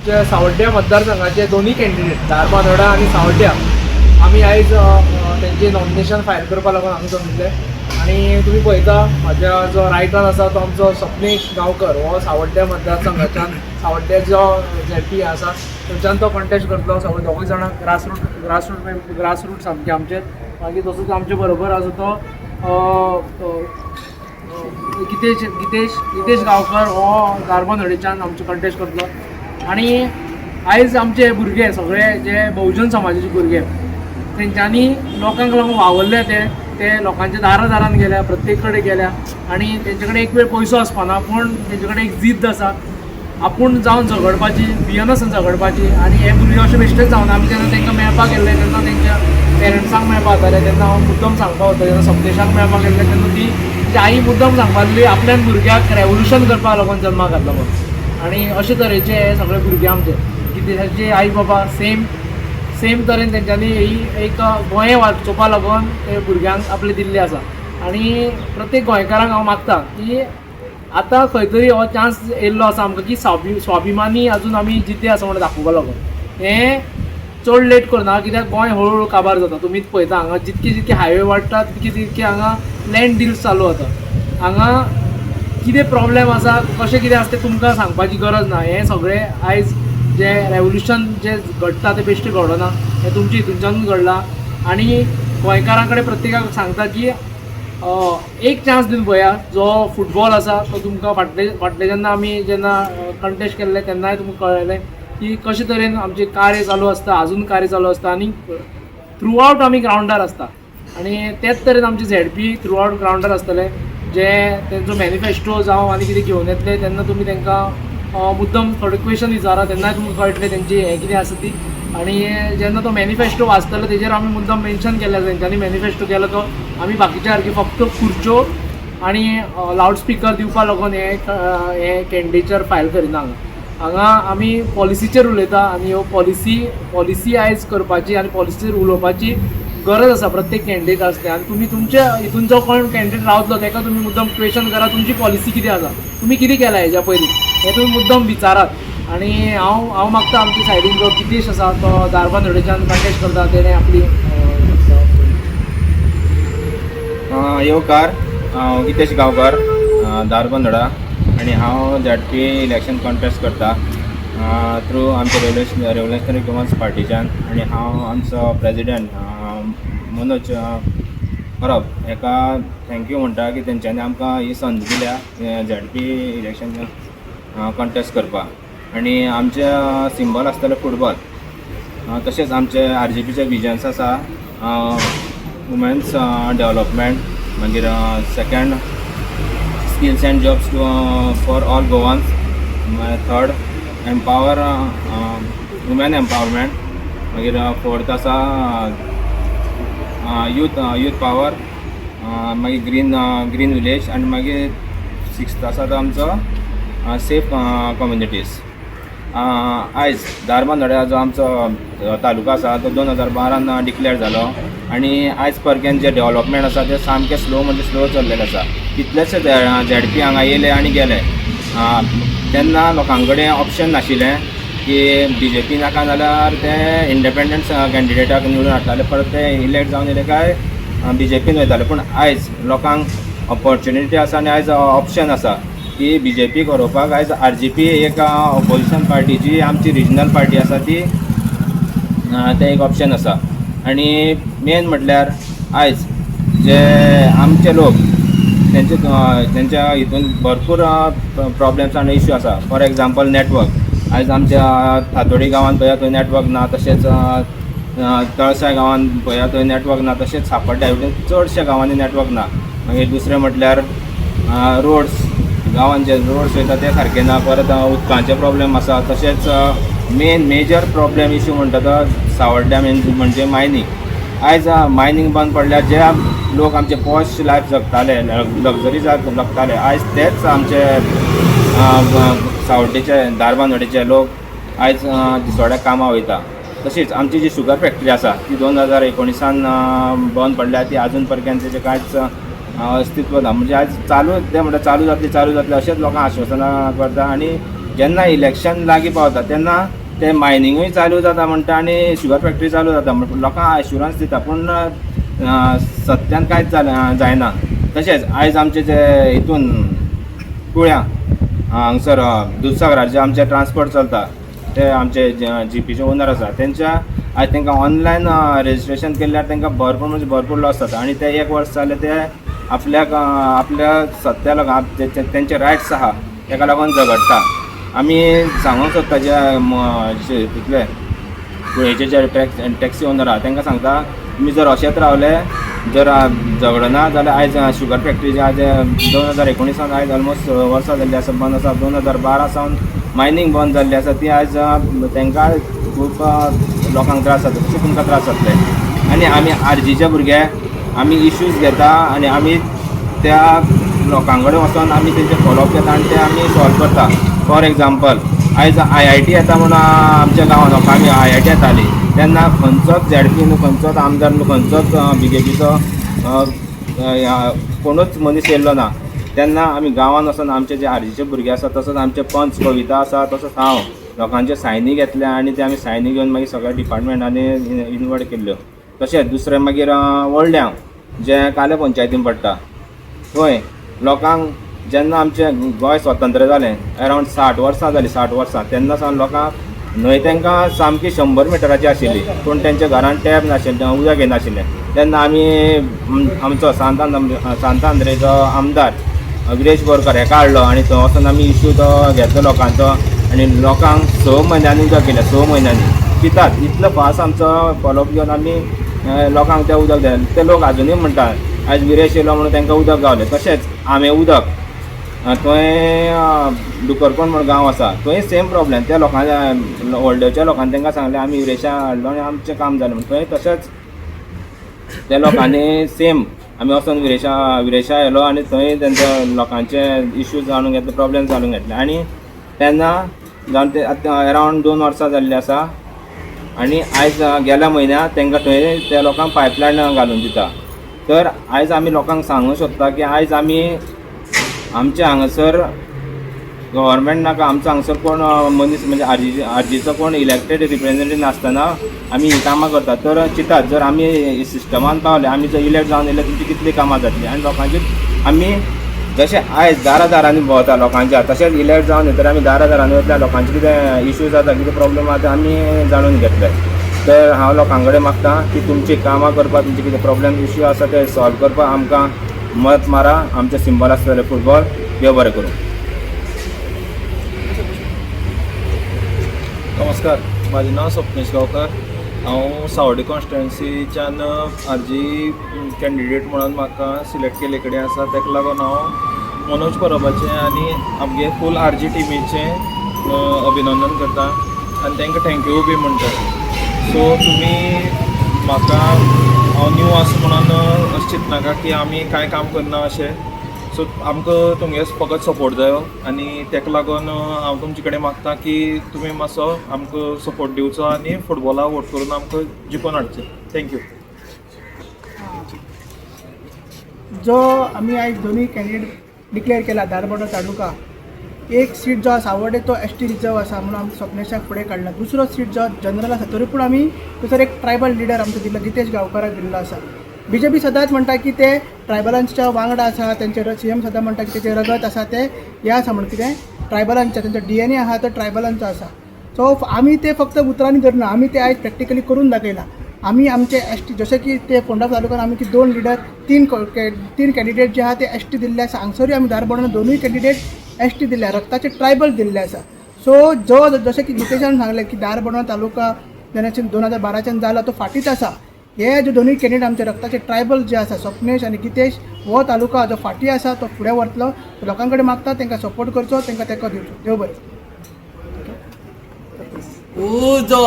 आमच्या सावड्ड्या मतदारसंघाचे दोन्ही कॅन्डिडेट धारबांदोडा आनी सावड्ड्या आमी आयज तेंचे नॉमिनेशन फायल करपा लागून हांगा जमिल्ले. आनी तुमी पळयता, म्हाज्या जो रायटान आसा तो आमचो सपनेश गांवकर. हो सावड्ड्या मतदारसंघाच्यान, सावड्ड्या जो झेडपी आसा थंयच्यान तो कॉन्टेस्ट करतलो. सगळे दोगूय जाणां ग्रासरूट ग्रासरूट ग्रासरूट सामके आमचे. मागीर तसोच आमचे बरोबर आसा तो गितेश गितेश गितेश गांवकर. हो धारबांदोडेच्यान आमचे कंटेस्ट करतलो. आनी आयज आमचे भुरगे सगळे जे बहुजन समाजाचे भुरगे, तेंच्यांनी लोकांक लागून वावरले. ते ते लोकांच्या दारा दारान गेल्या, प्रत्येक कडेन गेल्या आनी तेंचे कडेन एक वेळ पयसो आसपाना, पूण तेंचे कडेन एक जिद्द आसा आपूण जावन झगडपाची, भियनासतना झगडपाची. आनी हे भुरगे अशे बेश्टेच जावना. आमी जेन्ना तांकां मेळपाक गेल्ले, तेन्ना तेंच्या पेरंट्सांक मेळपाक वताले, तेन्ना हांव मुद्दम सांगपाक वता, जेन्ना सपनेशाक मेळपाक गेल्ले तेन्ना ती तेजी आई मुद्दम सांगपाक लागली, आपल्यान भुरग्याक रेवोल्युशन करपाक लागून जल्माक घातला म्हणून. आनी अशे तरेचे हे सगळे भुरगे आमचे. की आई बाबा सेम सेम तरेन तेंच्यांनी ही एक गोंय वाचोवपा लागून ते भुरग्यांक आपले दिल्ले आसा. आनी प्रत्येक गोंयकारांक हांव मागता की आतां खंय तरी हो चान्स येयल्लो आसा आमकां की स्वाभिमानी अजून आमी जिते आसा म्हणून दाखोवपा लागून. हें चड लेट करना, कित्याक गोंय हळू हळू काबार जाता. तुमीच पळयता, हांगा जितके जितके हायवे वाडटा, तितके तितके हांगा लँड डिल्स चालू जाता. हांगा कितें प्रॉब्लेम आसा, कशें कितें आसा तें तुमकां सांगपाची गरज ना. हें सगळें आयज जें रेवोल्युशन जें घडटा तें बेश्टें घडना, हें तुमच्या हितूनच्यानूच घडलां. आनी गोंयकारां कडेन प्रत्येकाक सांगता की एक चान्स दिवन पळया. जो फुटबॉल आसा तो तुमकां फाटले फाटले जेन्ना आमी जेन्ना कंटेस्ट केल्ले, तेन्नाय तुमकां कळ्ळें की कशे तरेन आमचें कार्य चालू आसता, अजून कार्य चालू आसता आनी थ्रू आवट आमी ग्रावंडार आसता. आनी तेच तरेन आमचे झेडपी थ्रू आवट ग्रावंडार आसतले. जे तेंचो मॅनिफेस्टो जावं आनी कितें घेवन येतले तेन्ना तुमी तांकां मुद्दम थोडे क्वेश्चन विचारा, तेन्नाय तुमकां कळटलें तेंची हें कितें आसा ती. आनी जेन्ना तो मॅनिफेस्टो वाचतलो, तेजेर आमी मुद्दम मेन्शन केल्लें आसा. तेंच्यांनी मॅनिफेस्टो केलो तो आमी बाकीच्या सारकी फक्त खुर्च्यो आनी लावड स्पिकर दिवपा लागून हे हे कॅन्डिडेचर फायल करिना. हांगा हांगा आमी पॉलिसीचेर उलयता आनी ह्यो पॉलिसी आयज करपाची आनी पॉलिसीचेर उलोवपाची गरज आसा प्रत्येक कॅन्डिडेट आसले. आनी तुमी तुमच्या हितून जो कोण कॅन्डिडेट रावतलो, ताका तुमी मुद्दम क्वेश्चन करा, तुमची पॉलिसी कितें आसा, तुमी कितें केलां हेज्या पयलीं, हें तुमी मुद्दम विचारात. आनी हांव हांव मागता, आमच्या सायडीन जो गितेश आसा, तो धारबांदोडेच्यान कंटेस्ट करता, तेणें आपली येवकार. हांव गितेश गांवकर, धारबांदोडा, आनी हांव झेडपी इलेक्शन कॉन्टेस्ट करता थ्रू आमच्या रेवोल्युशनरी गोवन्स पार्टीच्यान. आनी हांव आमचो प्रेजिडेंट मनोज परब हेका thank you म्हणटा की तेंच्यांनी आमकां ही संद दिल्या झेडपी इलेक्शन कॉन्टेस्ट करपाक. आनी आमचें सिंबल आसतलें फुटबॉल. तशेंच आमचे आरजीपीचे विजन्स आसा, वुमेन्स डेवलपमेंट, मागीर second, skills and jobs for all Goans, third, empower women empowerment, मागीर फोर्थ आसा यूथ पावर, मागीर ग्रीन ग्रीन विलेज आनी मागीर सिक्स्थ आसा तो आमचो सेफ कम्युनिटीज. आयज धारबांदोड्या जो आमचो तालुका आसा, तो 2012न डिक्लेअर जालो आनी आयज पर्यंत जे डेवलपमेंट आसा ते सामकें स्लो, म्हणजे स्लो चल्लेलें आसा. कितलेशे झेडपी हांगा येयले आनी गेले. तेन्ना लोकां कडेन ऑप्शन नाशिल्लें की बीजेपी नाका जाल्यार ते इंडिपेंडंट कॅन्डिडेटाक निवडून हाडटाले, परत ते इलेक्ट जावन येयले काय बीजेपीन वयताले. पूण आयज लोकांक ऑपॉर्च्युनिटी आसा आनी आयज ऑप्शन आसा की बीजेपीक हरोवपाक आयज आरजीपी एक ऑपोजिशन पार्टी, जी आमची रिजनल पार्टी आसा ती, तें एक ऑप्शन आसा. आनी मेन म्हटल्यार आयज जे आमचे लोक तेंचे तेंच्या हितून भरपूर प्रॉब्लेम्स आनी इश्यू आसा. For example, network. आयज आमच्या थातोडी गांवांत पळया, थंय नेटवर्क ना. तशेंच तळसाय गांवांत पळया, थंय नेटवर्क ना. तशेंच सापड्ड्या चडश्या गांवांनी नेटवर्क ना. मागीर दुसरें म्हटल्यार रोड्स. गांवांत जे रोड्स वयता ते सारके ना. परत उदकांचे प्रॉब्लेम आसा. तशेंच मेन मेजर प्रॉब्लेम इश्यू म्हणटा तो सावड्ड्या मेन म्हणजे मायनींग. आयज मायनींग बंद पडल्यार जे लोक आमचे पॉश लायफ जगताले, लग्जरी जगताले, आयज तेच आमचे सावड्डेचे, धारबांदोडेचे लोक आयज दिसवड्याक कामां वयता. तशीच आमची जी शुगर फॅक्टरी आसा, ती 2019आन बंद पडल्या. ती आजून पर्यंत तेजें कांयच अस्तित्व ना. म्हणजे आयज चालू, ते म्हणटा चालू जातली, चालू जातली, अशेंच लोकांक आश्वासनां करता आनी जेन्ना इलेक्शन लागीं पावता तेन्ना ते मायनिंगूय चालू जाता म्हणटा आनी शुगर फॅक्टरी चालू जाता म्हण लोकांक एश्युरन्स दिता, पूण सत्यान कांयच जायना. तशेंच आयज आमचे जे हितून कुळ्यां हांगसर दुदसागराचे आमचे ट्रान्सपोर्ट चलता, ते आमचे जीपीचे ओनर आसा, तेंच्या आयज तांकां ऑनलायन रजिस्ट्रेशन केल्यार तांकां भरपूर म्हणजे भरपूर लॉस जाता. आनी ते एक वर्स जालें ते आपल्याक आपल्या सत्या लागून तेंचे रायट्स आहा तेका लागून झगडटा. आमी सांगूंक सोदता जे तितले कुळेचे जे टॅक्सी ओनर आहा तांकां सांगता, तुमी जर अशेंच रावले जर झगडना जाल्यार आयज शुगर फॅक्टरी जे आज 2019 आयज ऑलमोस्ट 6 वर्सां जाल्ली आसा बंद आसा. 2012 सावन मायनींग बंद जाल्ली आसा, ती आयज तांकां खूब लोकांक त्रास जाता, तशें तुमकां त्रास जातले. आनी आमी आरजीचे भुरगे आमी इश्यूज घेता आनी आमी त्या लोकां कडेन वचोन आमी तेंचे फॉलोअप घेता आनी ते आमी सॉल्व करता. फॉर एग्जाम्पल आयज IIT येता म्हणून आमच्या गांवांत आमी IIT येताली तेन्ना खंयचोच झेडपी न्हू, खंयचोच आमदार न्हू, खंयचोच BJPचो कोणूच मनीस येयल्लो ना. तेन्ना आमी गांवांत वचोन आमचे जे आरजीचे भुरगे आसा, तसोच आमचे पंच कविता आसा, तसोच हांव लोकांचे सायनी घेतले आनी ते आमी सायनी घेवन मागीर सगळ्या डिपार्टमेंटांनी इनवर्ड केल्ल्यो. तशेंच दुसरें मागीर व्हडल्यांव जें काले पंचायतीन पडटा थंय लोकांक जेन्ना आमचें गोंय स्वतंत्र जालें अरावंड 60 वर्सां जालीं, 60 वर्सां तेन्ना सावन लोकांक न्हंय तांकां सामकी 100 मिटराची आशिल्ली, पूण तेंच्या घरान टॅप नाशिल्लें, उदक येनाशिल्लें. तेन्ना आमी आमचो सांत आंद्रेचो आमदार विरेश बोरकर हेका हाडलो आनी थंय वचोन आमी इश्यू तो घेतलो लोकांचो आनी लोकांक 6 म्हयन्यांनी उदक केलें. 6 म्हयन्यांनी चिंतात इतलो फास्ट आमचो फॉलोअप घेवन आमी लोकांक तें उदक दिलें. ते लोक आजुनूय म्हणटात आयज विरेश येयलो म्हणून तांकां उदक गावलें. तशेंच आमे उदक थंय दुकरकोण म्हण गांव आसा, थंय सेम प्रॉब्लेम. त्या लोकांच्या व्हडलेच्या लोकांनी तांकां सांगलें आमी विरेशा हाडलो आनी आमचें काम जालें म्हण. थंय तशेंच त्या लोकांनी सेम आमी वचोन विरेशा येयलो आनी थंय तेंच्या लोकांचे इश्यूज जाणून घेतले, प्रॉब्लेम जाणून घेतले. आनी तेन्ना जावन ते आतां अरावंड 2 वर्सां जाल्लीं आसा आनी आयज गेल्या म्हयन्याक तांकां थंय त्या लोकांक पायपलायन घालून दिता. तर आयज आमी लोकांक सांगूंक सोदता की आयज आमी आमच्या हांगासर गव्हर्मेंट नाका, आमचो हांगसर कोण मनीस म्हणजे आरजीचो कोण इलेक्टेड रिप्रेझेंटेटीव नासतना आमी हीं कामां करतात. तर चिंतात जर आमी सिस्टमान पावले, आमी जर इलेक्ट जावन येयले तुमची कितली कामां जातली. आनी लोकांची आमी जशें आयज दारा दारांनी भोंवता लोकांच्या, तशेंच इलेक्ट जावन येतकीर आमी दारा दारांनी वतले, लोकांचे कितें इश्यू जाता, कितें प्रॉब्लम आसा ते आमी जाणून घेतले. तर हांव लोकां कडेन मागता की तुमची कामां करपाक, तुमचे कितें प्रॉब्लम इश्यू आसा ते सॉल्व करपाक आमकां मत मारा. आमचें सिंबल आसतलें फुटबॉल. देव बरें करूं. नमस्कार, म्हाजें नांव स्वप्नेश गांवकार. हांव सावडे कॉन्स्टिट्युएन्सीच्यान आरजी कॅन्डिडेट म्हणून म्हाका सिलेक्ट केल्ले कडेन आसा. ताका लागून हांव मनोज परबाचें आनी आमगे फूल आरजी टिमीचें अभिनंदन करता आनी तांकां thank you बी म्हणटा. सो तुमी म्हाका हांव न्यू आसा म्हणून अशें चिंतनाका की आमी कांय काम करना अशें. सो आमकां तुमगे फकत सपोर्ट जायो आनी ताका लागून हांव तुमचे कडेन मागता की तुमी मातसो आमकां सपोर्ट दिवचो आनी फुटबॉलाक वोट करून आमकां जिखोवन हाडचें. Thank you. जो आमी आयज दोनूय कॅन्डिडेट डिक्लेअर केला धारबांदोडा तालुका, एक सीट जो आसा सावड्डे तो ST reserve आसा म्हणून आमी स्वप्नेशाक फुडें काडला. दुसरो सीट जो जनरल आसा तरी पूण आमी थंयसर एक ट्रायबल लिडर आमचो दिल्लो गितेश गांवकाराक दिल्लो आसा. BJP सदांच म्हणटा की ते ट्रायबलांच्या वांगडा आसा, तेंचे CM सदां म्हणटा की तेचें रगत आसा ते हें आसा म्हणून कितें ट्रायबलांचें, तेंचो DNA आहा तो ट्रायबलांचो आसा. सो आमी ते फक्त उतरांनी धरना, आमी ते आयज प्रॅक्टिकली करून दाखयला. आमी आमचे ST जशें की ते फोंडा तालुक्यान आमी की 2 लिडर तीन कॅन्डिडेट जे आहा ते ST दिल्ले आसा. हांगसरूय आमी धारबांदोडा दोनूय कॅन्डिडेट ST दिल्ले आसा, रक्ताचे ट्रायबल दिल्ले आसा. सो जो जशें की गितेशान सांगलें की धारबांदोडा तालुका जेन्ना 2012च्यान जाला तो फाटींच आसा. हे जे दोनूय कॅन्डिडेट आमचे रक्ताचे ट्रायबल जे आसा स्वप्नेश आनी गितेश, हो तालुका जो फाटीं आसा तो फुडें व्हरतलो. लोकां कडेन मागता तांकां सपोर्ट करचो, तांकां तेंको दिवचो. देव बरें. उजो.